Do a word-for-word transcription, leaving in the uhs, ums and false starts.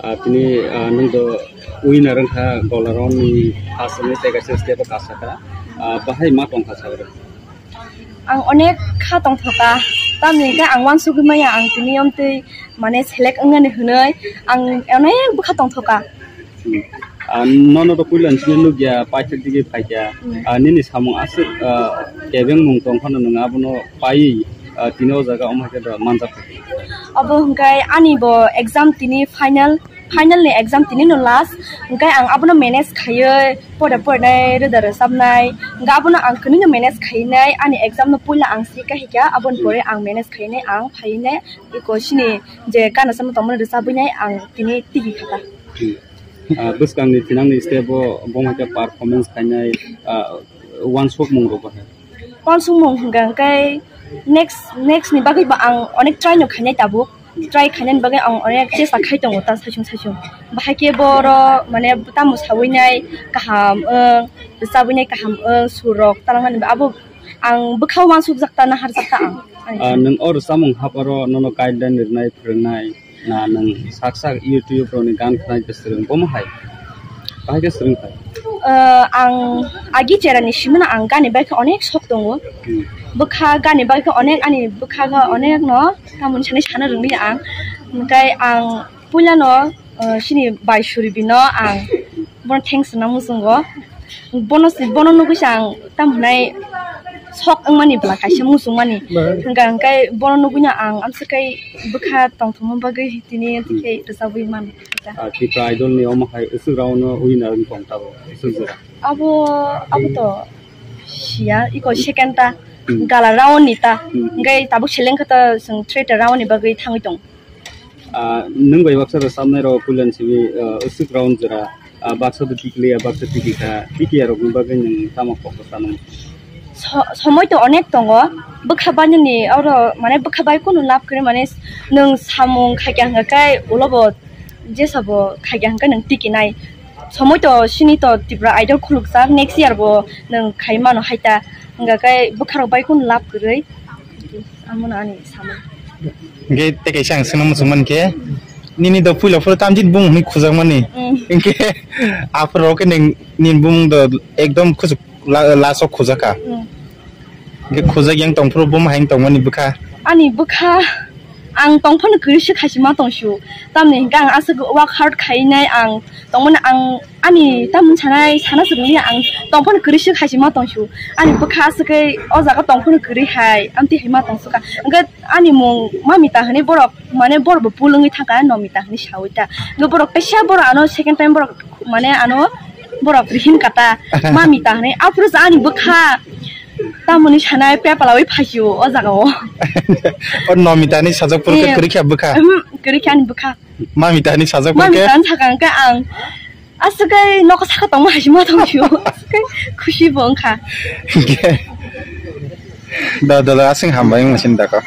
Ah, tini, ah, nwng do winner wngkha Gola round ni first ni tei kaisa step o kasakha. Ah, bahai ma tongkha sabrwk? Ang onek kha tongthoka, tamni hwnkhe ang uansugwi maya ang tini omtwi mane select wngnani hwnwi ang onek bwkha tongthoka. Hmm. Ah, nono to puila sini nukya, paithak digi phaikya. Hmm. Ah, nini samung aswk, ah, kebengmung tongphano nwng abono paiwi, ah, tini o jaga omo hai khe da manjak. Abo hwnkhe ani bo exam tini final, final ni exam tini no last, hwnkhe ang abono manage khaiwi poda porinai, roda rwchapnai, hwnkhe abono ang kwrwino manage khainai, ani exam no puila ang si kahikya, aboni pore ang manage khainai, ang phainai, iko sini je gana chama tongmani rwchabwinai ang tini tigi khata. Hmm. Ah, bwskangni thinangni step o bo hai khe performance khainai, ah, uansukmung rok bahai. Uansukmung hwnkha hwnkhe next, next ni bagwi bo ang onek try no khainai tabuk. Try khainani bagwi ang onek chesta khai tongo ta saichung saichung. Bahai khe borok mane tamo sawinai kaham wng, rwchabwinai kaham wng, sur rok talangmani abo ang bwkha uansukjak ta, naharjak ta ang. Ah, nwng o rwchapmung haparo nono guideline rwnai, phwrwngnai? Na nwng sak sak YouTube rokni gan khwnai khe swrwng, bomo hai? Bahai khe swrwng khai? Ah, ang agi cherani simano ang gani bai khe onek sok tongo. Hmm. Bwkha gani bai khe onek, ani bwkha khe onek no tamoni sanai sana rwngli ang. Hwnkhe ang puila no, ah, sini bai suri bino ang bono thanks rwna muchungo. Bono se, bono nugwi se ang tamo hwnai sok wngmani bwla kaisa muchungmani. Ba. Hwnkha hwnkhe bono nugwino ang amswk kai bwkha tongthokma bagwi tini amtwi khe rwchabwi man. Ah, Tipra Idol ni omo hai aswk round no winner wng tong tabuk, aswk jora. Abo, abo to siya, iko second ta, Hmm. Gala round ni ta. Hmm. Hwnkhe tabuk seleng khe to chwng three ta round ni bagwi thangwi tong. Ah, nwng bai baksa rwchapnai rok puilan simi, ah, aswk round jora, ah, baksa to tikliya, baksa tikikha, tikiya rokni bagwi nwng tamo kok rwchapnai? So-, somoi to onek tongo, bwkha bainani oro, mane, bwkha bai kunu lab kwrwi, mane, nwng samung khaikya hwnkha khe ulo bo jesa bo khaikya hwnkhe nwng tikinai. Somoi to sini to Tripura Idol khulukjak, next year bo nwng khai mano hai ta, hwnkha khe bwkha rok bai kunu lab kwrwi. Amono ani samung. Hingke tei kaisa ang swngna muchung mankhe, nini do puila phuru tamjit bumung hinui khujakmani. Mm. Hingke aphuru khe ning, nini bumung do ekdom kuchuk la-, last o khujaka. Mm. Hingke khujak yang tongphuru bumung hai tongmani bwkha. Ani bwkha ang tongphano kwrwi se khasima tongsu. Tamni hingke ang aswk work hard khainai ang tongmani ang ani tamni sanai sana swrwngya ang tongphano kwrwi se khasima tongsu. Ani bwkha aswk khe o jaga tongphano kwrwi hai amtwi hai ma tongsuka. Hingke ani mung Mamita hinui borok, mane borok bo pulungwi thangkha, Nomita hinui saui ta. Hingke borok teisa borok ano second time borok, mane ano borok rihim kata, Mamita hinui. Aphuru se ani bwkha tamoni sanai pepalaui phaisio o jaga o. O Nomita hinui sajak phuru khe Eh, kwrwi khe bwkha. Uhmm, kwrwi khe ani bwkha. Mamita hinui sajak phuru khe. Mamita hinui sakha hingke ang. Aswk khe nokha saka tongma hai se ma tong sio. Aswk khe khusi bo wngkha. Hingke. Da, da, da, aswk hambai wngma sini dakha.